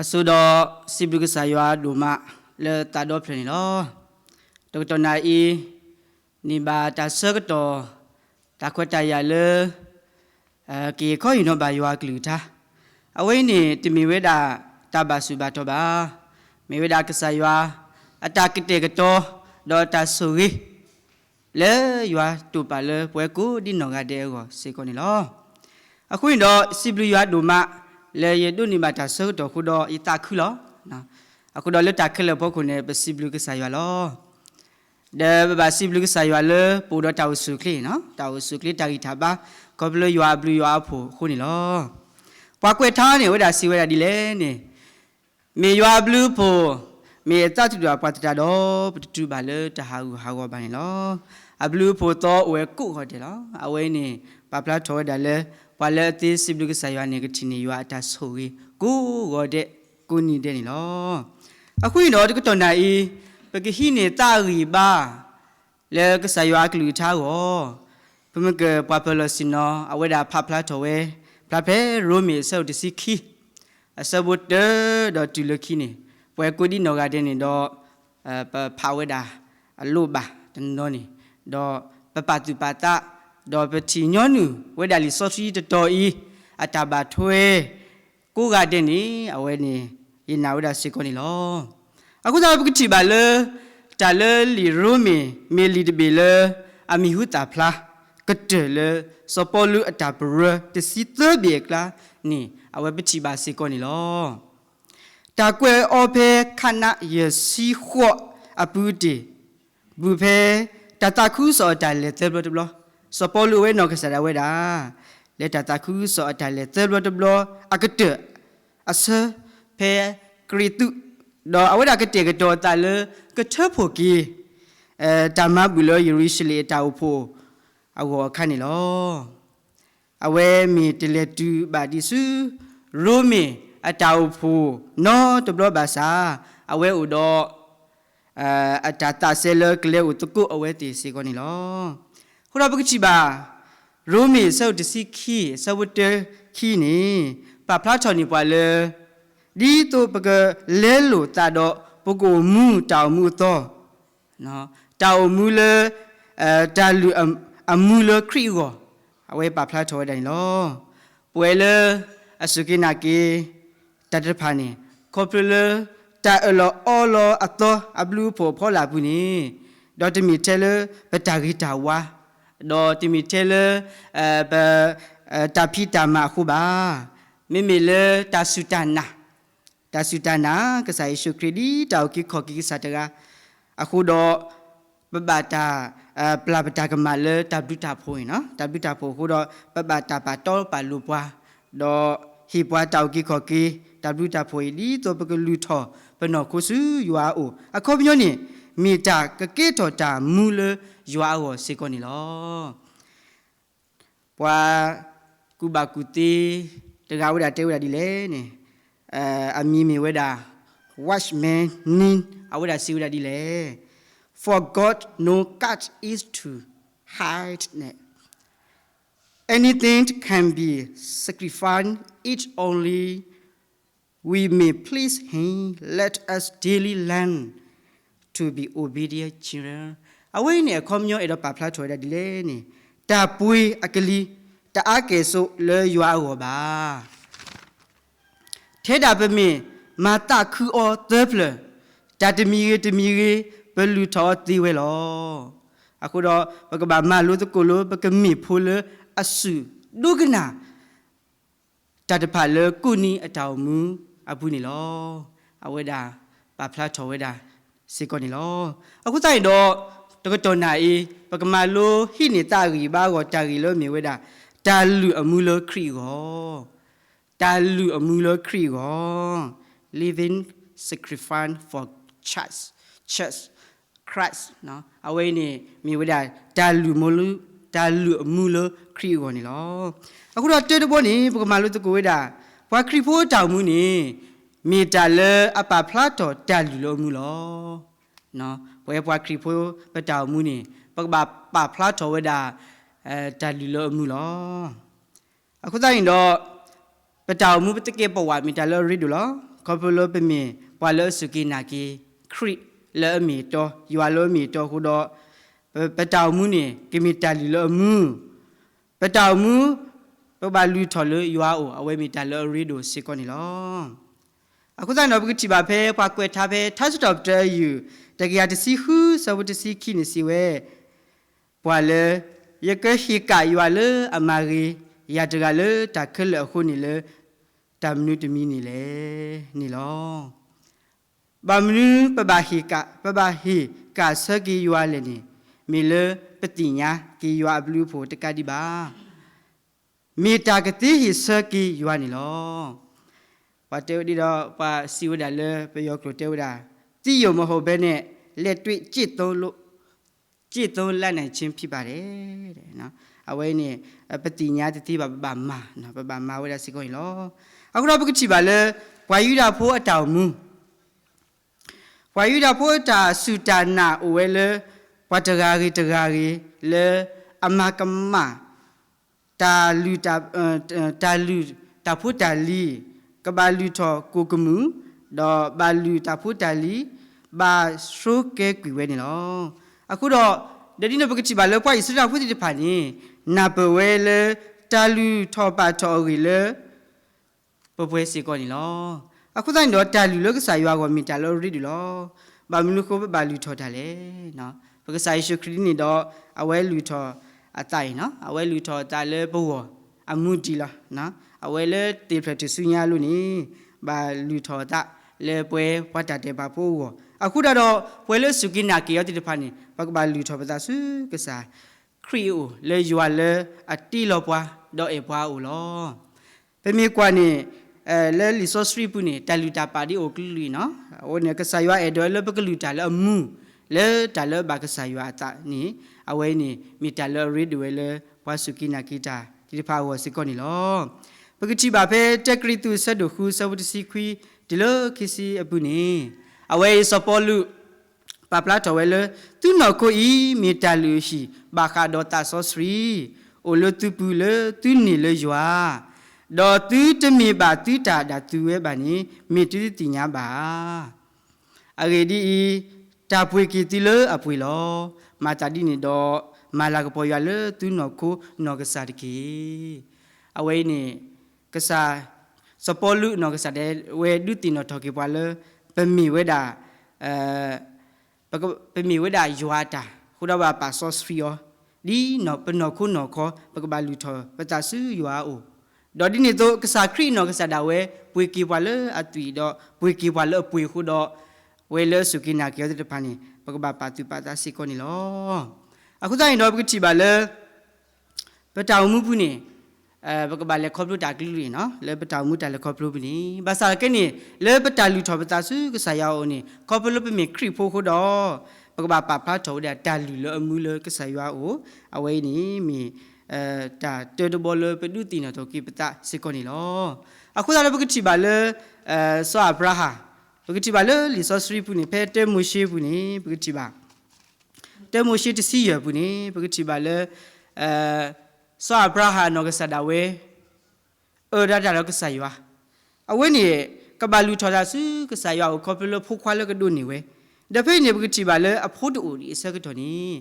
အဆိဒီး စံးဘျုးကစၢ်ယွၤဒိၣ်မးလၢသးဒီဖျၢၣ်န့ၣ်လီၤ. တကတီၢ်နၢ်အံၤ န့ၢ်ဘၣ်တၢ်ဆၢကတီၢ် တၢ်ခွဲးတၢ်ယာ်လၢ က့ၤခီဟ့ၣ်နီၤဘၣ်ယွၤအကလုၢ်ကထါ, အဝဲအံၤန့ၣ် တမ့ၢ်ဝဲဒၣ်တၢ်ဘၣ်ဆူၣ်ဘၣ်တီၢ်ဘၣ်, မ့ၢ်ဝဲဒၣ်ကစၢ်ယွၤ အတၢ်ကတဲာ်ကတီၤ ဒီးတၢ်ဆိၣ်ဂ့ၤ လၢယွၤတိာ်ပာ်လၢပဝဲကိးဒံနီၢ်ဂၤဒဲးအဂီၢ်စ့ၢ်ကီးန့ၣ်လီၤ. အဃိန့ၣ်ဒီး စံးဘျုးယွၤဒိၣ်မး လၢယဒိးန့ၢ်ဘၣ်တၢ်ဆၢကတီၢ်အဃိဒီး ယသးခုလီၤ. အဃိဒီးလၢတၢ်ခဲလၢာ်အဖီခိၣ်န့ၣ် ပစံးဘျုးကစၢ်ယွၤလီၤ. ဒီးပဘၣ်စံးဘျုးကစၢ်ယွၤလၢပအိၣ်ဒီးတၢ်အိၣ်ဆူၣ်အိၣ်ချ့, တၢ်အိၣ်ဆူၣ်အိၣ်ချ့တၢ်ဂံၢ်တၢ်ဘါ ခီဖျိယွၤအဘျုးယွၤအဖှိၣ်အဃိန့ၣ်လီၤ. ပှၤကွဲးထါန့ၣ် အဝဲဒၣ်စံးဝဲဒၣ်ဒ်လဲၣ်န့ၣ်, မ့ၢ်ယွၤအဘျုးအဖှိၣ်, မ့ၢ်အသးတဒူၣ်အပှၤသတးဒီး ပတတုၤဘၣ်လၢတၢ်ဟးဂူာ်ဟးဂီၤဘၣ်န့ၣ်လီၤ. အဘျုးအဖှိၣ်သီအိၣ်ဝဲကိးဂီၤဒဲးလီၤ. အဝဲအံၤန့ၣ် ပာ်ဖျါထီၣ်ဝဲဒၣ်လၢ ပှၤလၢအသ့စံးဘျုးကစၢ်ယွၤန့ၣ် ကထံၣ်န့ၢ်ယွၤအတၢ်ဆိၣ်ဂ့ၤ ကိးဂီၤဒဲး ကိးနံၤဒဲးန့ၣ်လီၤ. အဃိန့ၣ်ဒီးတကတီၢ်နၢ်အံၤ ပကဟံးန့ၢ်သးအဂံၢ်အဘါ လၢကစၢ်ယွၤအကလုၢ်ကထါအဂီၢ်, ပမ့ၢ်ကပှၤပၢၤလီၢ်ဆ့ၣ်နီၤ အဝဲဒၣ်ဖးဖျါထီၣ်ဝဲ ဖျါဖဲရိမ့ၤအဆၢဒိၣ်တဆံခံ အဆၢဖိတၢဒီးတုၤလၢခံန့ၣ်, ပှၤကိးဒံနီၢ်ဂၤဒဲးန့ၣ်ဒီး ပဖးဝဲဒၣ်အလိၣ်ဘၣ်တနီၤန့ၣ်, ဒီးပပာ်သူၣ်ပာ်သး, ဒီးပထံၣ်ညီနုၢ်ဝဲဒၣ်လံာ်စီဆှံတတီၤအံၤ အတၢ်ဘၣ်ထွဲ ကိးဂၤဒဲးန့ၣ် အဝဲန့ၣ် ယနာ်ဝဲဒၣ်စ့ၢ်ကီးန့ၣ်လီၤ. အဃိသတးပကထံၣ်ဘၣ်လၢ တၢ်လၢလံာ်ရိမ့ၤ မ့ၢ်လံာ်တဘ့ၣ်လၢ အမံၤဟူသၣ်ဖျါ ကတၢၢ်လၢ စီၤပီလူးအတၢ်ပရၢတဆံသၢဘ့ၣ်အကျါန့ၣ် အဝဲပထံၣ်ဘၣ်စ့ၢ်ကီးန့ၣ်လီၤ. တၢ်ကွဲးအီၤဖဲခးနးယဲၢ်ဆံဃိးအပူၤတ့ၢ် ဘူးဖဲ တၢ်သးခုကစီၣ်အတၢ်လဲၤသၢဘျီတဘျီ, စီၤပီလူးအဝဲနီၢ်ကစၢ်ဒၣ်ဝဲဒၣ် လၢတၢ်သးခုကစီၣ်အတၢ်လဲၤသၢဘျီတဘျီ အကတၢၢ် အဆၢဖဲကရံၣ်သူး, ဒီးအဝဲဒၣ်ကတဲာ်ကတီၤအသးလၢ ကထၢဖှိၣ်က့ၤ တၢ်မၤဘူၣ်လၢယရူၤၡလ့ၣ်အတၢ်အိၣ်ဖှိၣ်အဂီၢ်အခါန့ၣ်လီၤ. အဝဲမ့ၢ်တလဲၤတုၤဘၣ်ဒံးဆူ ရိမ့ၤအတၢ်အိၣ်ဖှိၣ်နီတဘျီဘၣ်ဆၣ်, အဝဲအိၣ်ဒီး အတၢ်သးစဲလၢကလဲၤအိၣ်သကိးအဝဲသ့ၣ်စ့ၢ်ကီးန့ၣ်လီၤ. အဃိဒီးပကထံၣ်ဘၣ် ရိမ့ၤအဆၢဒိၣ်တဆံခံ အဆၢဖိတၢခံန့ၣ် ပာ်ဖျါထီၣ်န့ၢ်ပှၤလၢ ဒ်သိးပကလဲလိာ်သးဒီး ပကအိၣ်မူတၢ်အိၣ်မူအသီ တၢ်အိၣ်မူလၢ တၢ်လုၢ်အမူလၢခရံာ်အဂီၢ်, အဝဲပာ်ဖျါထီၣ်ဝဲဒၣ်န့ၣ်လီၤ. ပဝဲလၢအစူၢ်က့ၤနာ်က့ၤ တၢ်တဖၣ်န့ၣ် ခီဖျိလၢ တၢ်အၢၣ်လီၤအီလီၤအသီအဘျုးအဖှိၣ်အဖီလာ်အပူၤန့ၣ်, ဒီးတမ့ၢ်ထဲလၢပတၢ်ဂ့ၤတၢ်ဝါ, ဒီးတမ့ၢ်ထဲလၢ ပ တၢ်ဖံးတၢ်မၤအဃိဘၣ်. မ့မ့ၢ်လၢတၢ်စူၢ်တၢ်နာ်, တၢ်စူၢ်တၢ်နာ် ကစၢ်ယ့ၣ်ၡူးခရံာ်ဒ်တၢ်အုၣ်က့ၤခီၣ်က့ၤကစၢ်တဂၤ အဃိဒီး ပဘၣ်တၢ် ပျၢ်ပတၢ်ကမၣ်လၢတၢ်ဘျုးတၢ်ဖှိၣ်န့ၣ်, တၢ်ဘျုးတၢ်ဖှိၣ်အဃိဒီး ပဘၣ်တၢ်ပာ်တီပာ်လိၤပှၤ, ဒီးဟ့ၣ်ပှၤတၢ်အုၣ်က့ၤခီၣ်က့ၤ တၢ်ဘျုးတၢ်ဖှိၣ်အံၤ ဒ်သိးပကလုၢ်ထီၣ်ပနီၢ်ခိဆူယွၤအအိၣ်, အခီပညီန့ၣ် မ့ၢ်တၢ်ကကဲထီၣ်တၢ်မူလၢယွၤအဂီၢ်စ့ၢ်ကီးန့ၣ်လီၤ. ပှၤကူၣ်ဘၣ်ကူၣ်သ့တဂၤဝဲဒၣ်တဲဝဲဒၣ်ဒ်လဲၣ်န့ၣ်, အမံၤမ့ၢ်ဝဲဒၣ် Watchman Nee, အဝဲဒၣ်စံးဝဲဒၣ်ဒ်လဲၣ်, For God no cut is too hard, anything can be sacrificed if only we may please him, let us daily learn to be obedient children. အဝဲအံၤန့ၣ် အခီပညီအဲၣ်ဒိးပာ်ဖျါထီၣ်ဝဲဒၣ်ဒ်လဲၣ်န့ၣ်, တၢ်ပှ့ၤအကလံၤ တအါကဲၣ်ဆိးလၢယွၤအဂီၢ်ဘၣ်. ထဲဒၣ်ပမ့ၢ်မၤသးခုအီၤသၢဖျၢၣ်, တၢ်တမံၤဂ့ၤတမံၤဂ့ၤ ပလုၢ်ထီၣ်အီၤသ့ဝဲလီၤ. အဃိဒီး ပကဘၣ်မၤလိသကိးလၢ ပကမ့ၢ်ဖိလၢအစူၢ်ဒိကနၣ် တၢ်တဖၣ်လၢကိးနံၤအတၢ်အိၣ်မူအပူၤန့ၣ်လီၤ. အဝဲဒၣ်ပာ်ဖျါထီၣ်ဝဲဒၣ်စ့ၢ်ကီးန့ၣ်လီၤ. အဃိသတးန့ၣ်ဒီး တကတီၢ်နၢ်အံၤ ပကမၤလိဟံးန့ၢ်သးအဂံၢ်ဘါအဂီၢ် တၢ်ဂ့ၢ်လၢမ့ၢ်ဝဲဒၣ် တၢ်လုၢ်အမူလၢခရံာ်အဂီၢ်, တၢ်လုၢ်အမူလၢခရံာ်အဂီၢ်, living sacrifice for church, church Christ, အဝဲအံၤန့ၣ် မ့ၢ်ဝဲဒၣ် တၢ်လုၢ်မူလၢ တၢ်လုၢ်အမူလၢခရံာ်အဂီၢ်န့ၣ်လီၤ. အဃိဒီးတၢတဘီန့ၣ် ပကမၤလိသကိးဝဲဒၣ် ပှၤခရံာ်ဖိတၢ်အိၣ်မူန့ၣ် မ့ၢ်တၢ်လၢအပာ်ဖျါထီၣ်တၢ်လုၢ်လၢအမူလီၤ. ပဝဲပှၤခရံာ်ဖိပတၢ်အိၣ်မူန့ၣ် ပကဘၣ်ပာ်ဖျါထီၣ်ဝဲဒၣ် တၢ်လုၢ်လၢအမူလီၤ. အဃိသတးန့ၣ်ဒီး ပတၢ်အိၣ်မူပသကဲးပဝးမ့ၢ်တၢ်လၢအရ့ဒိၣ်လီၤ. ခီဖျိလၢပမ့ၢ်ပှၤလၢအစူၢ်က့ၤနာ်က့ၤ ခရံာ်လၢအမ့ၢ်အတီ, ယွၤလၢအမ့ၢ်အတီအဃိဒီး, ပတၢ်အိၣ်မူန့ၣ် ကမ့ၢ်တၢ်လုၢ်လၢအမူ, ပတၢ်အိၣ်မူ ပဘၣ်လုၢ်ထီၣ်လၢယွၤအအိၣ်, အဝဲမ့ၢ်တၢ်လၢအရ့ဒိၣ်စ့ၢ်ကီးန့ၣ်လီၤ. အဃိသတးဒီး ပကထံၣ်ဘၣ်ဖဲပှၤကွဲးထါဖဲ ထါစံးထီၣ်ပတြၢၤအယုၢ် တကယၤတဆံဃု ဆၢဖိတဆံခံန့ၣ်စံးဝဲ, ပှၤလၢ ယကဟ့ၣ်ကၣ်ယွၤလၢအမၤဂ့ၤယၤတဂၤလၢတၢ်ခဲလၢာ်အဃိန့ၣ်လၢ တၢ်မနုၤတမံၤန့ၣ်လဲၣ်န့ၣ်လီၤ. ဘၣ်မနုၤပဘၣ်ဟ့ၣ်ကၣ်, ပဘၣ်ဟ့ၣ်ကၣ်ဆၢက့ၤယွၤလဲၣ်န့ၣ်, မ့ၢ်လၢပသ့ၣ်ညါက့ၤယွၤအဘျုးအဖှိၣ်တကးဒံးဘၣ်. မ့ၢ်တၢ်ကသ့ဟ့ၣ်ဆၢက့ၤယွၤန့ၣ်လီၤ. ပှၤတဲဝဲဒ်ဒီး ပှၤစံးဝဲဒၣ်လၢပယီၤကျိာ်တဲဝဲဒၣ်, သံယိာ်မဟုတ်ဘဲနဲ့ လက်တွေ့ကျင့်သုံးလနိုင်ခြင်းဖြစ်ပါတယ်. အဝဲန့ၣ် ပသ့ၣ်ညါတသ့ဘၣ် ပဘၣ်မၤ, ပဘၣ်မၤဝဲဒၣ်စ့ၢ်ကီးန့ၣ်လီၤ. အဃိဒီးပကထံၣ်ဘၣ်လၢ ပှၤယူဒၤဖိအတၢ်အိၣ်မူ ပှၤယူဒၤဖိအတၢ်စူၢ်တၢ်နာ်အိၣ်ဝဲလၢ ပှၤတဂၤဂ့ၤတဂၤဂ့ၤလၢ အမၤကမၣ် တၢ်လုၢ် တၢ်လုၢ်တၢ်ဖိတၢ်လံၤ, ကဘၣ်လုၢ်ထီၣ်ကိၣ်ကမူၣ်, ဒီးဘၣ်လုၢ်တၢ်ဖိတၢ်လံၤ, ဘၣ်ဆိကဲကွံာ်ဝဲန့ၣ်လီၤ. အဃိဒီး ဒီးဒ်န့ၣ်ပကထံၣ်ဘၣ်လၢပှၤအံၣ်စရ့လးဖိသ့ၣ်တဖၣ်န့ၣ် နၢ်ပၢၢ်ဝဲလၢ တၢ်လုၢ်ထီၣ်ပာ်ထီၣ်အဂ့ၢ်လၢ ပပှဲၤစ့ၢ်ကီးန့ၣ်လီၤ. အဃိသတးန့ၣ်ဒီး တၢ်လုၢ်လၢကစၢ်ယွၤအဂီၢ်မ့ၢ်တၢ်လၢအရ့ဒိၣ်လီၤ. ဘၣ်မနုၤအဃိပဘၣ်လုၢ်ထီၣ်တၢ်လဲၣ်. ပကစၢ်ယ့ၣ်ၡူးခရံာ်ဒ်န့ၣ်ဒီး အဝဲလုၢ်ထီၣ်အသးအံၤ, အဝဲလုၢ်ထီၣ်အသးလၢပဂီၢ်အမူဒံးလီၤ. အဝဲလၢသ့ၣ်ဖျၢၣ်ထူၣ်စုညါအလိၤန့ၣ် ဘၣ်လုၢ်ထီၣ်အသးလၢပှဲၤပှၤတၢ်ဒဲးဘးဖိအဂီၢ်. အဃိဒၣ်ဒီး ပှၤလၢအစူၢ်က့ၤနာ်က့ၤအီၤသ့ၣ်တဖၣ်န့ၣ် ပကဘၣ်လုၢ်ထီၣ်ပသးဆူကစၢ် ခရံာ်အအိၣ် လၢယွၤလၢအတ့လီၤပှၤ ဒီးအဲၣ်ပှၤအအိၣ်လီၤ. ပမ့ၢ်ကွၢ်န့ၣ် လၢလံာ်စီဆှံပူၤန့ၣ် တၢ်လုၢ်တၢ်ပာ်ဒ်အိၣ်ကလုာ်ကလုာ်နီၤ. အဃိန့ၣ် ကစၢ်ယွၤအဲၣ်ဒိးလၢပကလုၢ်တၢ်လၢအမူ လၢတၢ်လၢဘၣ်ကစၢ်ယွၤအသးန့ၣ် အဝဲအံၤန့ၣ် မ့ၢ်တၢ်လၢအရ့ဒိၣ်ဝဲလၢ ပှၤစူၢ်က့ၤနာ်က့ၤတၢ်သ့ၣ်တဖၣ်အဂီၢ်စ့ၢ်ကီးန့ၣ်လီၤ. ပကထံၣ်ဘၣ်ဖဲ တၢကရံၣ်သူး အဆၢဒိၣ်ဃု အဆၢဖိတဆံခွံ တုၤလၢခံဆံအပူၤန့ၣ် အဝဲအံၤစီၤပီလူး ပာ်ဖျါထီၣ်ဝဲလၢ သုနီၢ်ခိအံၤ မ့ၢ်တၢ်လုၢ်အဟံၣ် ဘၣ်ဃးဒီးသးစီဆှံ အိၣ်လၢသုပူၤလၢသုန့ၢ်လၢယွၤ, ဒီးသုတမ့ၢ်ဘၣ်သုတၢ်ဒၣ်သုဝဲဘၣ်န့ၣ် မ့ၢ်သုတသ့ၣ်ညါဘၣ်ဧါ. အဂ့ၢ်ဒ်အံၤ, တၢ်ပှ့ၤက့ၤသုလၢအပှ့ၤလီၤ. မၤသးဒ်န့ၣ်ဒီး မၤလၤကပီၤယွၤလၢသုနီၢ်ခိနီၢ်ကစၢ်တက့ၢ်. အဝဲအံၤန့ၣ် ကစၢ် စီၤပီလူးနီၢ်ကစၢ်ဒၣ်ဝဲဒုးသ့ၣ်နီၣ်ထီၣ်က့ၤပှၤလၢ ပမ့ၢ်ဝဲဒၣ် ပက ပမ့ၢ်ဝဲဒၣ်ယွၤအတၢ် အဃိဒီးဘၣ်ပာ်စီဆှံအီၤ ဒ်ပနီၢ်ခိနီၢ်ခီ ပကဘၣ်လုၢ်ထီၣ်ပသးဆူယွၤအအိၣ်, ဒီးဒ်န့ၣ်အသိး ကစၢ်ခရံာ်နီၢ်ကစၢ်ဒၣ်ဝဲ ပှ့ၤက့ၤပှၤလၢအသွံၣ်ဒီး ပှ့ၤက့ၤပှၤလၢအပှ့ၤအဃိဒီး ဝဲလၢအစူၢ်က့ၤနာ်က့ၤအီၤသ့ၣ်တဖၣ်န့ၣ် ပကဘၣ်ပာ်သူၣ်ပာ်သးစ့ၢ်ကီးန့ၣ်လီၤ. အဃိသတးန့ၣ်ဒီး ပကထံၣ်ဘၣ်လၢ ပတၢ်အိၣ်မူပူၤန့ၣ် ပကဘၣ်လဲၤခီဖျိတၢ်ကလုာ်ကလုာ်နီၤ လၢပတၢ်အိၣ်မူတၢ်လဲၤခီဖျိပူၤန့ၣ် ဘၣ်ဆၣ်သနာ်က့န့ၣ် လၢပတၢ်လုၢ်ထီၣ်ပသးဆူကစၢ်ယွၤအအိၣ်န့ၣ် ခီဖျိလၢပမ့ၢ်ခရံာ်ဖိအဃိဒီး ပကဘၣ်ပာ်ဖျါထီၣ်ဝဲဒၣ်တၢ်လုၢ်လၢအမူလၢကစၢ်ယွၤအအိၣ်, အဝဲအံၤန့ၣ်မ့ၢ် တၢ်တၢတဘီလၢပဒုးသ့ၣ်နီၣ်ထီၣ်က့ၤပသးစ့ၢ်ကီးန့ၣ်လီၤ. အဃိသတးလၢပကထံၣ်ဘၣ်လၢ စီၤအၤဘြၤဟၣ် ပကထံၣ်ဘၣ်လၢလံာ်စီဆှံပူၤန့ၣ် ဖဲတၢမိၤၡ့ပူၤန့ၣ် ပကထံၣ်ဘၣ် တၢမိၤၡ့တဆံယဲၢ်ပူၤန့ၣ် ပကထံၣ်ဘၣ်လၢ စီၤအၤဘြၤဟၣ်နီၢ်ကစၢ်ဒၣ်ဝဲ အၢၣ်ဒီးတၢ်ဒီးကစၢ်ယွၤ, အဝဲန့ၣ် ကဘၣ်လုၢ်ထီၣ်တၢ်ဆူကစၢ်ယွၤအအိၣ်ခီဖျိလၢဖိခွါလၢကဒိးန့ၢ်ဝဲ, ဒီးဖဲအံၤန့ၣ် ပကထံၣ်ဘၣ်လၢအဖိတအိၣ်ဒံးအဆၢကတီၢ်န့ၣ်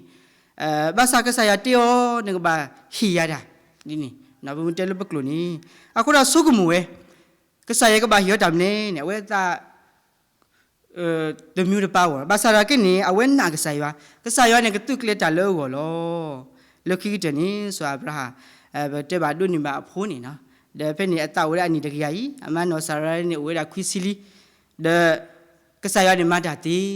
ဘၣ်ဆၣ်ကစၢ်ယွၤတဲအီၤ နကဘၣ်ဟ့ၣ်ယၤတၢ် ဒ်န့ၣ် ပမ့ၢ်တဲလၢပကျိာ်န့ၣ် အဃိဒီးဆိကမိၣ်ဝဲ ကစၢ်ယွၤကဘၣ်ဟ့ၣ်အီၤတၢ်မနုၤန့ၣ် အဝဲသး တမူတပါအဂီၢ် ဘၣ်ဆၣ်ဒီးက့န့ၣ် အဝဲနာ်ကစၢ်ယွၤ, ကစၢ်ယွၤန့ၣ် ကသုးကျဲၤတၢ်လၢအဂီၢ်လီၤ. လၢခံကတၢၢ်န့ၣ် စီၤအၤဘြၤဟၣ် ပတဲဘၣ်ဒိးန့ၢ်ဘၣ်အဖိန့ၣ်, ဒီးဖဲန့ၣ်အသးအိၣ်ဝဲဒၣ်အနံၣ်တကယၤအံၤ, အမါနီၢ်စၤရါန့ၣ်အိၣ်ဝဲဒၣ်ခွံဆံလံ, ဒီး ကစၢ်ယွၤန့ၣ်မၤတၢ်သ့,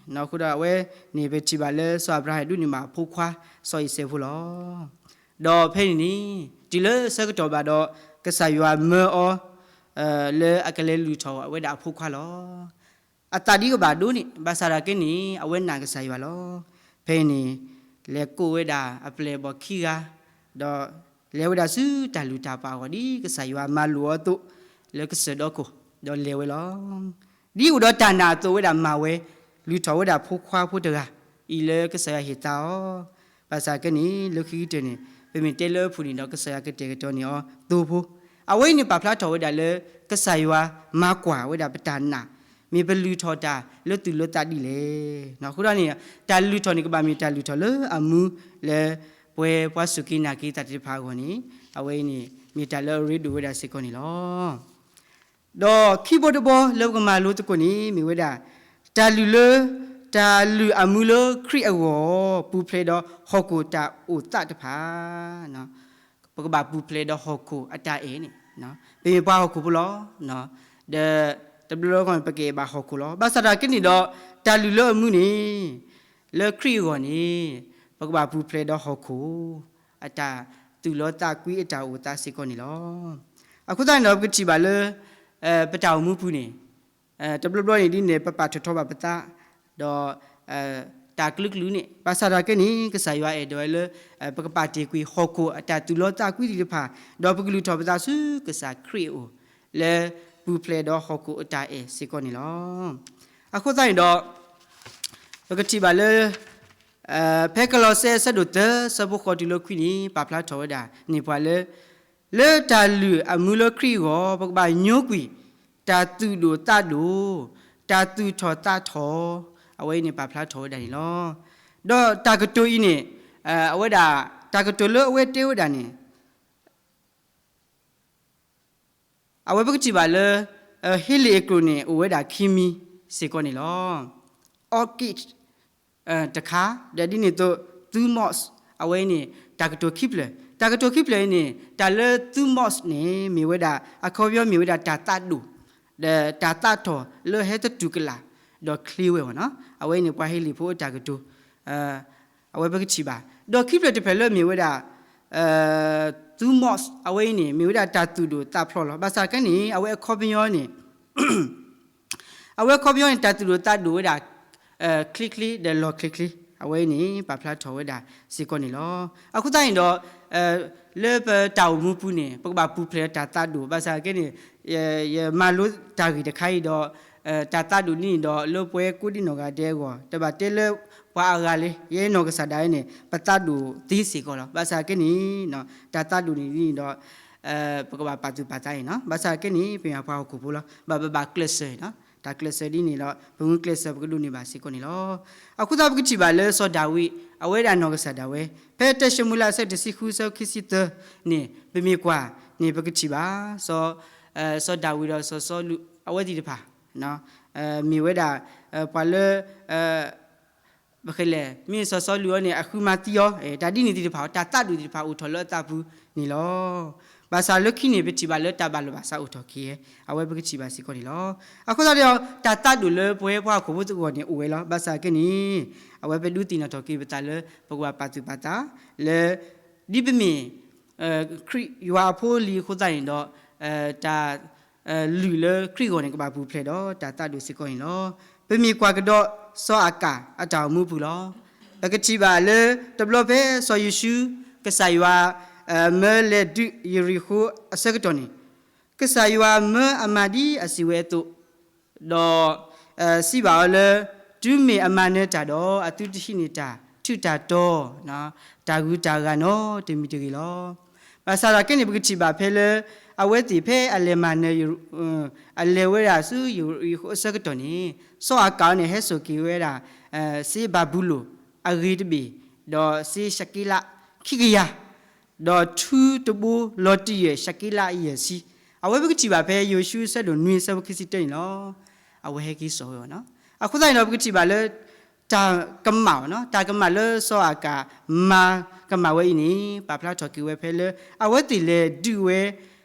အဃိဒီးအဝဲန့ၣ် ပထံၣ်ဘၣ်လၢစီၤအၤဘြၤဟၣ်ဒိးန့ၢ်ဘၣ်အဖိခွါ စီၤအံၤစဲးဖိလီၤ. ဒီးဖဲန့ၣ်န့ၣ် တုၤလၢဆၢကတီၢ်ဘၣ်ဒီး ကစၢ်ယွၤမၢအီၤ လၢအကလဲၤလုၢ်ထီၣ်ဝဲဒၣ်အဖိခွါလီၤ. အသးဒ်ကဘၣ်ဒိန့ၣ် ဘၣ်ဆၣ်ဒီးက့န့ၣ် အဝဲနာ်ကစၢ်ယွၤလီၤ. ဖဲန့ၣ် လဲၤကိးဝဲဒၣ်အပျဲၢ်အဘီၣ်ခံဂၤ, ဒီးလဲၤဝဲဒၣ်ဆူတၢ်လုၢ်တၢ်ပာ်အဂီၢ် ဒ်ကစၢ်ယွၤမၤလိာ်အီၤအသိး လၢကစၢၢ်ဒီခိၣ် ဒီးလဲၤဝဲလီၤ. ဒ်အိၣ်ဒီးတၢ်နာ်အသိးဝဲဒၣ်မၤဝဲ လုၢ်ထီၣ်ဝဲဒၣ်ဖိခွါဖိတဂၤအံၤလၢကစၢ်ယွၤဟ့ၣ်သါအီၤ, ဘၣ်ဆၣ်က့န့ၣ် လၢခံကတၢၢ်န့ၣ် ပမ့ၢ်တဲလၢအပူၤန့ၣ်ဒီး ကစၢ်ယွၤကတဲာ်ကတီၤန့ၢ်အီၤသိဖိ, အဝဲအံၤန့ၣ်ပာ်ဖျါထီၣ်ဝဲဒၣ်လၢ ကစၢ်ယွၤမၤကွၢ်ဝဲဒၣ်ပတၢ်နာ်, မ့ၢ်ပလုၢ်ထီၣ်တၢ်လၢသူၣ်လၢသးဒ်လဲၣ်. အဃိဒီးန့ၣ် တၢ်လုၢ်ထီၣ်န့ၣ်ကဘၣ်မ့ၢ်တၢ်လုၢ်ထီၣ်လၢအမူလၢ ပဝဲပှၤစူၢ်က့ၤနာ်က့ၤသးသ့ၣ်တဖၣ်အဂီၢ်န့ၣ် အဝဲအံၤန့ၣ် မ့ၢ်တၢ်လၢအရ့ဒိၣ်ဝဲဒၣ်စ့ၢ်ကီးန့ၣ်လီၤ. ဒီးခံဘီတဘီလၢပကမၤလိသကိးန့ၣ် မ့ၢ်ဝဲဒၣ် တၢ်လုၢ်လၢ တၢ်လုၢ်အမူလၢခရံာ်အဂီၢ် ပူၤဖျဲးဒီးဟီၣ်ခိၣ်တၢ်အိၣ်သးတဖၣ် ပကဘၣ်ပူၤဖျဲးဒီးဟီၣ်ခိၣ်အတၢ်အဲၣ်န့ၣ်, ပမ့ၢ်ပှၤဟီၣ်ခိၣ်ဖိလီၤ. ဒီးတဘျီလၢ်လၢ်ပကအဲၣ်ဘၣ်ဟီၣ်ခိၣ်လီၤ. ဘၣ်ဆၣ်သနာ်က့န့ၣ်ဒီး တၢ်လုၢ်လၢအမူန့ၣ် လၢခရံာ်အဂီၢ်န့ၣ် ပကဘၣ်ပူၤဖျဲးဒီးဟီၣ်ခိၣ် အတၢ်သူၣ်လီသးကွံအတၢ်အိၣ်သးစ့ၢ်ကီးန့ၣ်လီၤ. အဃိသတးန့ၣ်ဒီး ပကထံၣ်ဘၣ်လၢ ပတၢ်အိၣ်မူပူၤန့ၣ် တဘျီဘျီန့ၣ် ဒ်န့ၣ် ပပာ်ထီၣ်ထီဘၣ်ပသး ဒီး တၢ်ကလုာ်ကလုာ်န့ၣ် ဘၣ်ဆၣ်သနာ်က့န့ၣ် ကစၢ်ယွၤအဲၣ်ဒိးဝဲလၢ ပကပာ်တ့ၢ်ကွံာ်ဟီၣ်ခိၣ်အတၢ်သူၣ်လီသးကွံသ့ၣ်တဖၣ်, ဒီးပကလုၢ်ထီၣ်ပသးဆူကစၢ်ခရံာ်အအိၣ် လၢပူၤဖျဲးဒီးဟီၣ်ခိၣ်အတၢ်အဲၣ်စ့ၢ်ကီးန့ၣ်လီၤ. အဃိသတးန့ၣ်ဒီး ပကထံၣ်ဘၣ်လၢ ဖဲကလီးစဲအဆၢဒိၣ်သၢ ဆၢဖိဃိးတုၤလၢခွံန့ၣ် ပာ်ဖျါထီၣ်ဝဲဒၣ်န့ၢ်ပှၤလၢ လၢတၢ်လုၢ်အမူလၢခရံာ်အဂီၢ် ပကဘၣ်ညိကွံာ် တၢ်သူၣ်ဒိၣ်သးဒိၣ်, တၢ်သူၣ်ထီၣ်သးထီၣ်, အဝဲအံၤန့ၣ် ပာ်ဖျါထီၣ်ဝဲဒၣ်န့ၣ်လီၤ. ဒီးတၢ်ကတိၤအံၤန့ၣ် အဝဲဒၣ် တၢ်ကတိၤလၢအဝဲတဲဝဲဒၣ်န့ၣ် အဝဲပကထံၣ်ဘၣ်လၢ ဟ့လ့ၣ်အကျိာ်န့ၣ် အိၣ်ဝဲဒၣ်ခံမံၤစ့ၢ်ကီးန့ၣ်လီၤ. orchid တခါ, ဒီးဒ်န့ၣ်အသိး thumos, အဝဲအံၤန့ၣ် တၢ်ကတိၤခံဖျၢၣ်, တၢ်ကတိၤခံဖျၢၣ်အံၤန့ၣ် တၢ်လၢ thumos န့ၣ် မ့ၢ်ဝဲဒၣ် အခီပညီမ့ၢ်ဝဲဒၣ်တၢ်သးဒိၣ်, ဒီးတၢ်သးထီၣ်လၢဟဲသတူၢ်ကလာ် ဒီးချ့ဝဲဘၣ်နီၤ, အဝဲအံၤန့ၣ် ပှၤဟ့လ့ၣ်ဖိအတၢ်ကတိၤ အဝဲပကထံၣ်ဘၣ်. ဒီးခံဖျၢၣ်တဖျၢၣ်လၢမ့ၢ်ဝဲဒၣ် thumos အဝဲအံၤန့ၣ် မ့ၢ်ဝဲဒၣ်တၢ်သူၣ်ဒိၣ်သးဖျိးလီၤ. ဘၣ်ဆၣ်ကဲန့ၣ် အဝဲအခီပညီန့ၣ် အဝဲအခီပညီန့ၣ် တၢ်သူၣ်ဒိၣ်သးဒိၣ်ဝဲဒၣ် ချ့ချ့ဒီးလီၤချ့ချ့, အဝဲအံၤန့ၣ် ပာ်ဖျါထီၣ်ဝဲဒၣ်စ့ၢ်ကီးန့ၣ်လီၤ. အဃိသတးန့ၣ်ဒီး လၢပတၢ်အိၣ်မူပူၤန့ၣ် ပကဘၣ်ပူၤဖျဲးဒီးတၢ်သးဒိၣ်, ဘၣ်ဆၣ်ကဲန့ၣ် ယမၤလိတၢ်ဂ့ၢ်တခါအံၤဒီး တၢ်သးဒိၣ်န့ၣ်ဒီး လၢပဝဲကိးဒံနီၢ်ဂၤဒဲးအဂီၢ် တဘၣ်တဲလၢပှၤအဂၤလၢ ယဲနီၢ်ကစၢ်ဒၣ်ဝဲန့ၣ် ပသးဒိၣ်သ့စ့ၢ်ကီးလီၤ. ဘၣ်ဆၣ်ကဲန့ၣ် တၢ်သးဒိၣ်န့ၣ်ဒီး ပကဘၣ်ပာ်သူၣ်ပာ်သးအံၤနီၤ, ဘၣ်ဆၣ်ကဲန့ၣ် ပမ့ၢ်ပှၤဟီၣ်ခိၣ်ဖိလီၤ, ဘၣ်ပဘၣ်ကျဲးစၢးအံၤနီၤ, တၢ်ကျဲးစၢးဒ်န့ၣ်ဒီး ပမ့ၢ်ကျဲးစၢးပကဒိးန့ၢ်ဘၣ်စ့ၢ်ကီးန့ၣ်လီၤ. အဃိသတးပကထံၣ်ဘၣ်လၢစီၤဒၤဝံး အဝဲဒၣ်နီၢ်ကစၢ်ဒၣ်ဝဲ ဖဲတၢၡမူၤအ့လးအဆၢတဆံဃု အဆၢခံဆံသၢန့ၣ် ပမ့ၢ်ကွၢ်န့ၣ် ပကထံၣ်ဘၣ် စီၤဒၤဝံးဒီးစီၤစီလူး အဝဲသ့ၣ်တဖၣ် မ့ၢ်ဝဲဒၣ် ပှၤလၢ ပဃဲလဲၣ် မ့ၢ်စီၤစီလူးအံၤန့ၣ် အဃုမၤသံအီၤ တၢ်ဒ်န့ၣ်သ့ၣ်တဖၣ် တၢ်သးဒိၣ်သ့ၣ်တဖၣ်အိၣ်ထီၣ်လၢအသးပူၤန့ၣ်လီၤ. ဘၣ်ဆၣ်လၢခံန့ၣ် ပထံၣ်ဘၣ်လၢတၢ်ဘၣ်လီၤဘၣ်စးအိၣ်ထီၣ်က့ၤ အဝဲပကထံၣ်ဘၣ်စ့ၢ်ကီးန့ၣ်လီၤ. အဃိသတးဒီး တၢ်သးဒိၣ်လၢပဝဲပှၤဟီၣ်ခိၣ်ဖိသ့ၣ်အဂီၢ်န့ၣ်အိၣ်ဝဲလီၤ. ဘၣ်ဆၣ်ကဲန့ၣ် အဝဲပဒုးသ့ၣ်နီၣ်ထီၣ်က့ၤပသးလၢ ပကဘၣ်ပာ်သူၣ်ပာ်သးလၢ ဒ်ပမ့ၢ် ခရံာ်ယွၤအဖိအလံၤအဃိသတးန့ၣ်ဒီး တၢ် လုၢ်လၢခရံာ်အဂီၢ်န့ၣ် ကဘၣ်ပူၤဖျဲးဒီးတၢ်သးဒိၣ်စ့ၢ်ကီးန့ၣ်လီၤ. ပမ့ၢ်ကွၢ်ကဒီးစီၤအၤကၣ်အတၢ်အိၣ်မူပူၤလီၤ. ပကထံၣ်ဘၣ်လၢတဘျီဖဲစီၤယိၤၡူ ကစၢ်ယွၤ မၢလဲၤဒုးယရံၣ်ဃိၤအဆၢကတီၢ်န့ၣ် ကစၢ်ယွၤမၢအမၤဒ်အစံးဝဲအသိး ဒီး စံးဘၣ်အီၤလၢ တုၤမ့ၢ်အမၤနၢၤတၢ်ဒီး အသုတဟံးန့ၢ်တၢ်ထူးတၢ်တီၤ တၢ်ဂုၤတၢ်ဂၤနီတမံၤတဂ့ၤလီၤ. ဘၣ်ဆၣ်သနာ်က့န့ၣ် ပကထံၣ်ဘၣ်ဖဲလၢ အဝဲသ့ၣ်ဖဲအလဲၤမၤနၢၤ အလဲၤဝဲဒၣ်ဆူယရံၣ်ဃိၤအဆၢကတီၢ်န့ၣ် စီၤအၤကၣ်အံၤန့ၣ် ဟဲစိာ်က့ၤဝဲဒၣ် စ့ဘၤဘူလိၣ်အဂ့ၤတဘ့ၣ် ဒီးစ့ရှက့လးခံကယၤ ဒီးထူတဘိလီၤတံၢ်ယဲၢ်ရှက့လးယဲၢ်ဆံ, အဝဲပကထံၣ်ဘၣ်ဖဲယိၤၡူအဆၢဒိၣ်နွံအဆၢဖိခံဆံတၢန့ၣ်လီၤ. အဝဲဟဲက့ၤစိာ်ဝဲအီၤနီၤ. အဃိသတးန့ၣ်ဒီး ပကထံၣ်ဘၣ်လၢ တၢ်ကမၣ်အီၤနီၤ, တၢ်ကမၣ်လၢစီၤအၤကၣ်မၤကမၣ်ဝဲအံၤန့ၣ် ပာ်ဖျါထီၣ်က့ၤဝဲဖဲလၢ အဝဲသ့ၣ်လဲၤဒုးဝဲ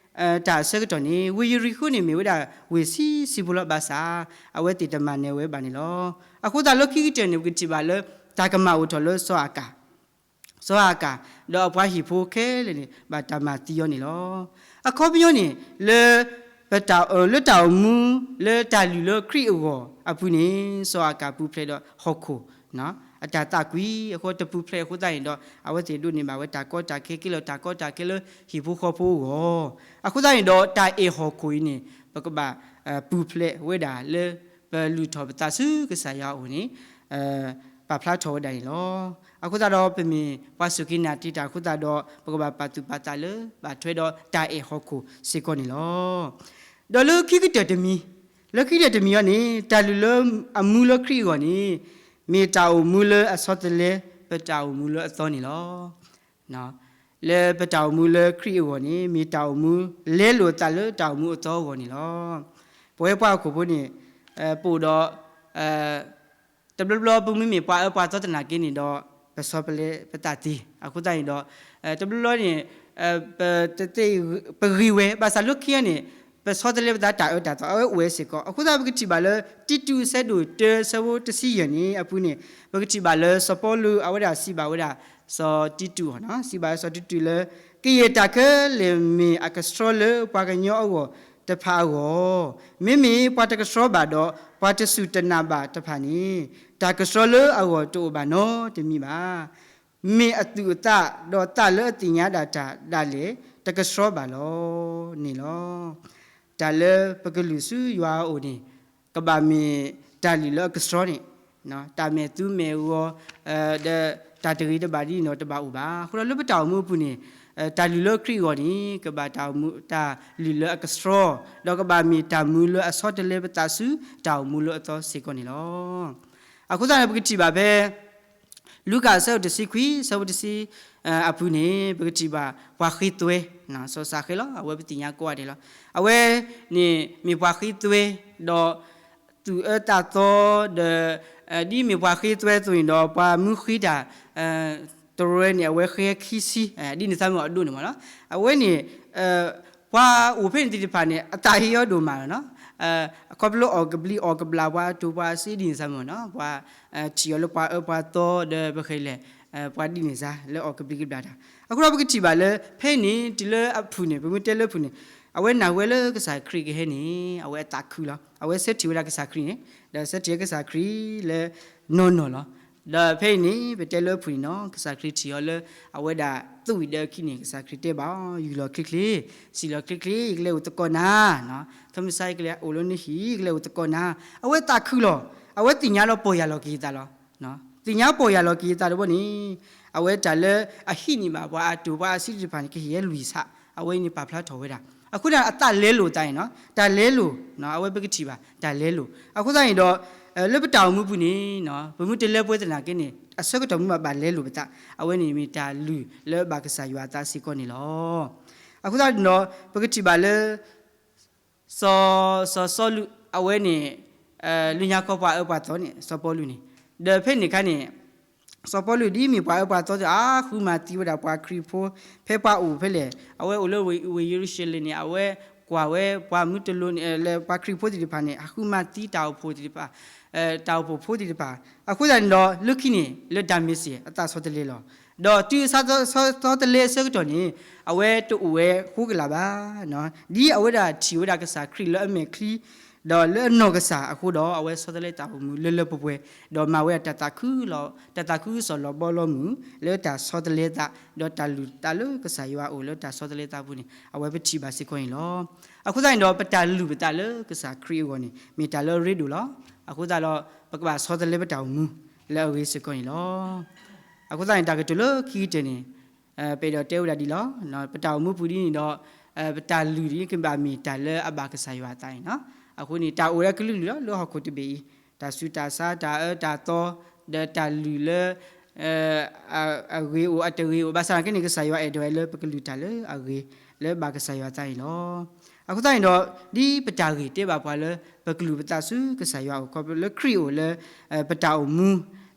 တၢ်အဆၢကတီၢ်န့ၣ် ဝ့ၢ်ယရံၣ်ဃိၤန့ၣ် မ့ၢ်ဝဲဒၣ်ဝ့ၢ်ဆံးဆံးဖိလီၤ. ဘၣ်ဆၣ် အဝဲသ့ၣ်တမၤနၢၤဝဲဘၣ်န့ၣ်လီၤ. အဃိသတးလၢခံကတၢၢ်န့ၣ် ပကထံၣ်ဘၣ်လၢ တၢ်ကမၣ်အိၣ်ထီၣ်လၢစီၤအၤကၣ် စီၤအၤကၣ် ဒီးအပှၤဟံၣ်ဖိခဲလၢာ်န့ၣ် ဘၣ်တၢ်မၤသံအီၤန့ၣ်လီၤ. အခီပညီန့ၣ် လၢ ပတၢ်အၢၣ်လၢတၢ်အိၣ်မူ လၢတၢ်လုၢ်လၢခရံာ်အဂီၢ်အပူၤန့ၣ် စီၤအၤကၣ်ပူၤဖျဲးဒီးဟီၣ်ခိၣ် အတၢ်သးကွံ အဃိတပူၤဖျဲးအဃိသတးန့ၣ်ဒီး အဝဲသ့ၣ်ဒိးန့ၢ်ဘၣ်ဝဲတၢ်ကီတၢ်ခဲ ကဲလီၤတၢ်ကီတၢ်ခဲလၢဟံၣ်ဖိဃီဖိအဂီၢ် အဃိသတးန့ၣ်ဒီး တၢ်အဲၣ်ဟီၣ်ခိၣ်အံၤန့ၣ် ပကဘၣ် ပူၤဖျဲးဝဲဒၣ်လၢ ပလုၢ်ထီၣ်ပသးဆူကစၢ်ယွၤအအိၣ်န့ၣ် ပာ်ဖျါထီၣ်ဝဲဒၣ်န့ၣ်လီၤ. အဃိသတးဒီး ပမ့ၢ်ပှၤစူၢ်က့ၤနာ်က့ၤတၢ်အဃိသတးဒီး ပကဘၣ်ပာ်သူၣ်ပာ်သးလၢ ဘၣ်ထွဲဒီးတၢ်အဲၣ်ဟီၣ်ခိၣ်စ့ၢ်ကီးန့ၣ်လီၤ. ဒီးလၢခံကတၢၢ်တမံၤ, လၢခံကတၢၢ်တမံၤအံၤန့ၣ် တၢ်လုၢ်လၢအမူလၢခရံာ်အဂီၢ်န့ၣ် မ့ၢ်တၢ်အိၣ်မူလၢအဆီတလဲ ပတၢ်အိၣ်မူလၢအသီန့ၣ်လီၤ. လၢပတၢ်အိၣ်မူလၢခရံာ်အဂီၢ်န့ၣ် မ့ၢ်တၢ်အိၣ်မူလဲလိာ်အသးလၢတၢ်အိၣ်မူအသီအဂီၢ်န့ၣ်လီၤ. ပဝဲပှၤဟီၣ်ခိၣ်ဖိန့ၣ် ပအိၣ်ဒီး တဘျီဘျီပမ့မ့ၢ်ပှၤအၢပှၤသီသနာ်က့န့ၣ်ဒီး ပဆီတလဲပသးသ့. အဃိသတးန့ၣ်ဒီး တဘျီဘျီန့ၣ် ပ ပဂ့ၤဝဲ ဘၣ်ဆၣ်လၢခံန့ၣ် ပဆီတလဲပသးတၢ်အၢတၢ်သီ အဝဲအိၣ်ဝဲစ့ၢ်ကီး. အဃိသတးပကထံၣ်ဘၣ်လၢ တံတူးအဆၢဒိၣ်တၢ အဆၢဖိတဆံယဲၢ်န့ၣ်အပူၤန့ၣ် ပကထံၣ်ဘၣ်လၢစီၤပီလူးအဝဲဒၣ်စံးဘၣ်ဝဲဒၣ် စီၤတံတူး, စံးဘၣ်စီၤတံတူးလၢ ကယဲၢ်တၢ်ခဲလၢာ်မ့ၢ်အကဆှီလၢပှၤကညီအဂီၢ်တဖၣ်အဂီၢ်, မ့မ့ၢ်ပှၤတကဆှီဘၣ်ဒီး ပှၤတစူၢ်တနာ်ဘၣ်တဖၣ်န့ၣ် တၢ်ကဆှီလၢအဂီၢ်တအိၣ်ဘၣ်နီတမံၤဘၣ်. မ့ၢ်အသူၣ်အသးဒီးသးလၢအသ့ၣ်ညါဒၣ်တၢ်ဒၣ်လဲာ် တကဆှီဘၣ်လီၤန့ၣ်လီၤ. တၢ်လၢပကလုၢ်ဆူယွၤအအိၣ်န့ၣ် ကဘၣ်မ့ၢ်တၢ်လုၢ်လၢအကဆှီန့ၣ်, တၢ်မဲာ်သူမဲာ်ဂီၤ ဒီးတၢ်တဂ့ၤတဘၣ်ဒ်န့ၣ်ဒီးတဘၣ်အိၣ်ဘၣ်. အဃိဒီးလၢပတၢ်အိၣ်မူအပူၤန့ၣ် တၢ်လုၢ်လၢခရံာ်အဂီၢ်န့ၣ် ကဘၣ်တၢ်အိၣ်မူ တၢ်လုၢ်လၢအကဆှီ, ဒီးကဘၣ်မ့ၢ်တၢ်မူလၢအဆီတလဲပသးဆူတၢ်အိၣ်မူလၢအသီစ့ၢ်ကီးန့ၣ်လီၤ. အဃိသတးန့ၣ် ပကထံၣ်ဘၣ်ဖဲ လူၤကၣ်အဆၢဒိၣ်တဆံခွံ အဆၢဖိတဆံ အပူၤန့ၣ် ပကထံၣ်ဘၣ်ပှၤဃ့သွဲ, စီၤစၤဃဲလီၤ. အဝဲပသ့ၣ်ညါကိးဂၤဒဲးလီၤ. အဝဲန့ၣ်မ့ၢ်ပှၤဃ့သွဲ ဒီး သူၣ်အၢသးသီ ဒီး ဒ်မ့ၢ်ပှၤဃ့သွဲအသိးန့ၣ်ဒီး ပှၤမူဃ့တၢ် တရၢန့ၣ် အဝဲဃ့ခံဆံ ဒ်န့ၣ်သးမ့ၢ်အဒိန့ၣ်မ့ၢ်နီၤ. အဝဲန့ၣ် ပှၤအိၣ်ဖဲန့ၣ်သ့ၣ်တဖၣ်န့ၣ် အသးဟ့အီၤဒိၣ်မးလီၤနီၤ. ခီဖျိအီၣ်ကဘျံးအီၣ်ကဘျၣ်ပှၤအတိာ်ပှၤအစ့ဒ်န့ၣ်သးမ့ၢ်နီၤ, ပှၤထံၣ်အီၤလၢပှၤအၢပှၤသီဒီးပဃဲၤလဲၣ် ပှၤဒ်န့ၣ်သးလၢအီၣ်ကဘျံးကဘျၣ်တၢ်. အဃိဒီးပကထံၣ်ဘၣ်လၢ ဖဲန့ၣ်တုၤလၢအဖုၣ်န့ၣ် ပမ့ၢ်တဲလၢအဖုၣ်န့ၣ် အဝဲနာ်ဝဲလၢကစၢ်ခရံာ်ကဟဲန့ၣ် အဝဲအသးခုလီၤ. အဝဲဆၢထံၣ်ဝဲဒၣ်ကစၢ်ခရံာ်န့ၣ် ဒီးဆၢထံၣ်ဝဲကစၢ်ခရံာ်လၢနီၢ်နီၢ်လီၤ. ဒီးဖဲအံၤန့ၣ် ပတဲလၢအဖုၣ်န့ၣ်နီၤ ကစၢ်ခရံာ်ထံၣ်အီၤလၢ အဝဲဒၣ်သူၣ်ဝံၣ်ဒီးအခံန့ၣ် ကစၢ်ခရံာ်တဲဘၣ်အီၤ ယူၢ်လီၤချ့ချ့, စံၣ်လီၤချ့ချ့, ယကလဲၤအိၣ်သကိးနၤ, ခမစါယကလဲၤအိၣ်လၢနဟံၣ် ယကလဲၤအိၣ်သကိးနၤ. အဝဲသးခုလီၤ. အဝဲသ့ၣ်ညါလီၤပီၢ်ယၢ်လီၤက့ၤအသးလီၤ. သ့ၣ်ညါပီၢ်ယၢ်လီၤက့ၤအသးတဘျီန့ၣ် အဝဲတၢ်လၢအဟံးန့ၢ်ဘၣ်ပှၤအတိာ်ပှၤအစ့သ့ၣ်တဖၣ်န့ၣ် ကဟ့ၣ်ယဲလွံၢ်ဆး, အဝဲအံၤန့ၣ်ပာ်ဖျါထီၣ်ဝဲဒၣ်. အဃိန့ၣ် အသးလဲလိာ်သးန့ၣ်နီၤ, တၢ်လဲလိာ်, အဝဲပကထံၣ်ဘၣ် တၢ်လဲလိာ်. အဃိသတးန့ၣ်ဒီး လၢပတၢ်အိၣ်မူပူၤန့ၣ် ပမ့ၢ်တလဲပှဲၤသနာ်က့န့ၣ် အဆၢကတီၢ်မ့ၢ်ဘၣ်ဘၣ်လဲလိာ်ပသး, အဝဲန့ၣ်မ့ၢ်တၢ်လုၢ်လၢအဘၣ်ကစၢ်ယွၤအသးစ့ၢ်ကီးန့ၣ်လီၤ. အဃိသတးန့ၣ်ဒီး ပကထံၣ်ဘၣ်လၢ စီၤ စီၤစီလူး အဝဲန့ၣ် လၢညါခီပှၤအၢပှၤသီန့ၣ် စီၤပီလူးန့ၣ်, ဒီးဖဲန့ၣ်အခါန့ၣ် စီၤပီလူးဒ်မ့ၢ်ပှၤအၢပှၤသီသ့ၣ် အဃုမၤသံဝဲဒၣ်ပှၤခရံာ်ဖိ, ဖဲပှၤအိၣ်ဖဲလဲၣ် အဝဲအိၣ်လၢဝ့ၢ်ယရူၤၡလ့ၣ်န့ၣ် အဝဲကွၢ်ဝဲပှၤမူတလိၤန့ၣ် လၢပှၤခရံာ်ဖိသ့ၣ်တဖၣ်န့ၣ် အဃုမၤသံတၢ်အိၣ်ဖှိၣ်သ့ၣ်တဖၣ် တၢ်အိၣ်ဖှိၣ်ဖိသ့ၣ်တဖၣ်. အဃိသတးန့ၣ်ဒီး လၢခံန့ၣ် လၢဒၤမ့းစ့း အသးဆီတလဲလီၤ. ဒီးတုၤအသးဆီတလဲအဆၢကတီၢ်န့ၣ် အဝဲတအိၣ်ဝဲဃိကလာ်ဘၣ်. ဒ်အဝဲဒၣ်ထံၣ်ဝဲဒၣ်ကစၢ်ခရံာ်လၢအမဲာ်ချံ ဒီးလၢအနီၢ်ကစၢ်အဃိဒီး အဝဲဆီတလဲတၢ်အိၣ်မူလၢလၢပှဲၤပှဲၤ, ဒီးမၤဝဲဒၣ်တၢ်သးခုလီၤ, တၢ်သးခုကစီၣ်လီၤဘီလီၤမုၢ် လၢတၢ်ဆီတလဲသး, ဒီးတၢ်လုၢ်သးလၢကစၢ်ယွၤအအိၣ်လၢတၢ်ဆီတလဲသးပူၤန့ၣ် အဝဲပထံၣ်ဘၣ်စ့ၢ်ကီးန့ၣ်လီၤ. အဃိသတးန့ၣ်ဒီး ပတၢ်လုၢ်ပသးလၢကစၢ်ခရံာ်အဂီၢ်န့ၣ် မ့ၢ်တၢ်လၢအရ့ဒိၣ်လီၤ. အဃိသတးဒီး ပကဘၣ်ဆီတလဲပတၢ်အိၣ်မူလၢအဂ့ၤစ့ၢ်ကီးန့ၣ်လီၤ. အဃိသတးန့ၣ် တၢ်ကတိၤလၢခံကတၢၢ်န့ၣ် ပအဲၣ်ဒိးတဲဝဲဒၣ်ဒ်လီၤ. ပတၢ်အိၣ်မူပူၤဒ်န့ၣ်ဒီး ပတၢ်လုၢ်ဒ်န့ၣ် ကဘၣ်မ့ၢ်တၢ်လၢအဘၣ်ကစၢ်ယွၤအသးန့ၣ်လီၤ. အဃိန့ၣ် တၢ်အိၣ်ဝဲဒၣ်ကလုာ်ကလုာ်လီၤ လၢဟီၣ်ခိၣ်တဘ့ၣ်အံၤ, တၢ်ဆူးတၢ်ဆါ တၢ်အၢတၢ်သီ ဒီးတၢ်လုၢ်လၢ အဂ့ၤအိၣ်အတဂ့ၤအိၣ် ဘၣ်ဆၣ်သနာ်က့န့ၣ် ကစၢ်ယွၤအဲၣ်ဒိးဝဲလၢပကလုၢ်တၢ်လၢအဂ့ၤ လၢဘၣ်ကစၢ်ယွၤအသးန့ၣ်လီၤ. အဃိသတးန့ၣ်ဒီး ဒ်ပတၢ်ဂ့ၢ်တဲဘၣ်ပှၤလၢ ပကလုၢ်ပသးဆူကစၢ်ယွၤအအိၣ် ခီဖျိလၢခရံာ်အအိၣ်လၢ ပတၢ်အိၣ်မူ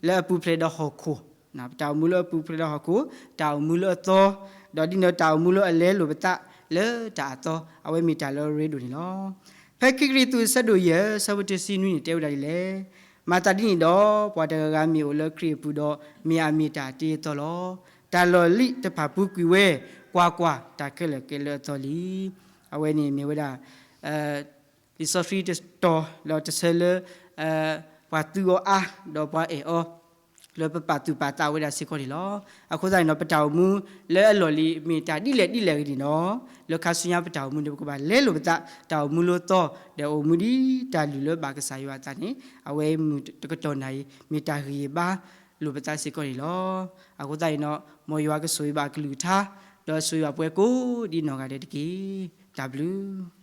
လၢအပူၤဖျဲးဒီးဟီၣ်ခိၣ်, ပတၢ်အိၣ်မူလၢအပူၤဖျဲးဒီးဟီၣ်ခိၣ်, တၢ်အိၣ်မူလၢအသီ, ဒီးဒ်န့ၣ်ဒီးတၢ်အိၣ်မူလၢအလဲလိာ်ပသးလၢတၢ်အသီ အဝဲမ့ၢ်တၢ်လၢအရ့ဒိၣ်န့ၣ်လီၤ. ဖဲခံကရံၣ်သူးအဆၢဒိၣ်ယဲၢ် အဆၢဖိတဆံနွံန့ၣ် တဲဝဲဒၣ်ဒ်လဲၣ်. မၤသးဒ်န့ၣ်ဒီး ပှၤတဂၤဂၤမ့ၢ်အိၣ်လၢခရံာ်အပူၤဒီး မ့ၢ်အမ့ၢ်တၢ်တ့အသီလီၤ. တၢ်လီၢ်လံၣ်တဖၣ်ပူၤကွံာ်ဝဲ, ကွၢ်ကွၢ်, တၢ်ခဲလၢာ်ကဲလၢအသီလံ. အဝဲန့ၣ်မ့ၢ်ဝဲဒၣ် လံာ်စီဆှံတတီၤလီၤတဆၢလၢ ပှၤသူအီၤအါ ဒီးပှၤအဲၣ်အီၤ လၢပပာ်သူၣ်ပာ်သးဝဲဒၣ်စ့ၢ်ကီးန့ၣ်လီၤ. အဃိသတးန့ၣ်ဒီး ပတၢ်အိၣ်မူလၢအလီၢ်လံၤ မ့ၢ်တၢ်ဒ်လဲၣ်ဒ်လဲၣ်ဂ့ၤန့ၣ်ဒီး လၢခါဆူညါပတၢ်အိၣ်မူန့ၣ် ပကဘၣ်လဲလိာ်ပသး တၢ်အိၣ်မူလၢသီ ဒီးအိၣ်မူဒ်တၢ်လုၢ်လၢဘၣ်ကစၢ်ယွၤအသးန့ၣ် အဝဲမုၢ်တကတီၢ်နၢ်အံၤ မ့ၢ်တၢ်ဂ့ၤဘၣ် လိာ်ပသးစ့ၢ်ကီးန့ၣ်လီၤ. အဃိသတးအံၤနီၣ် မ်ယွၤကဆိၣ်ဂ့ၤဘၣ်အကလုၢ်ကထါ ဒီးဆိၣ်ဂ့ၤဘၣ်ပှၤကိးဒံနီၢ်ဂၤဒဲးတက့ၢ်. တၢ်ဘျုး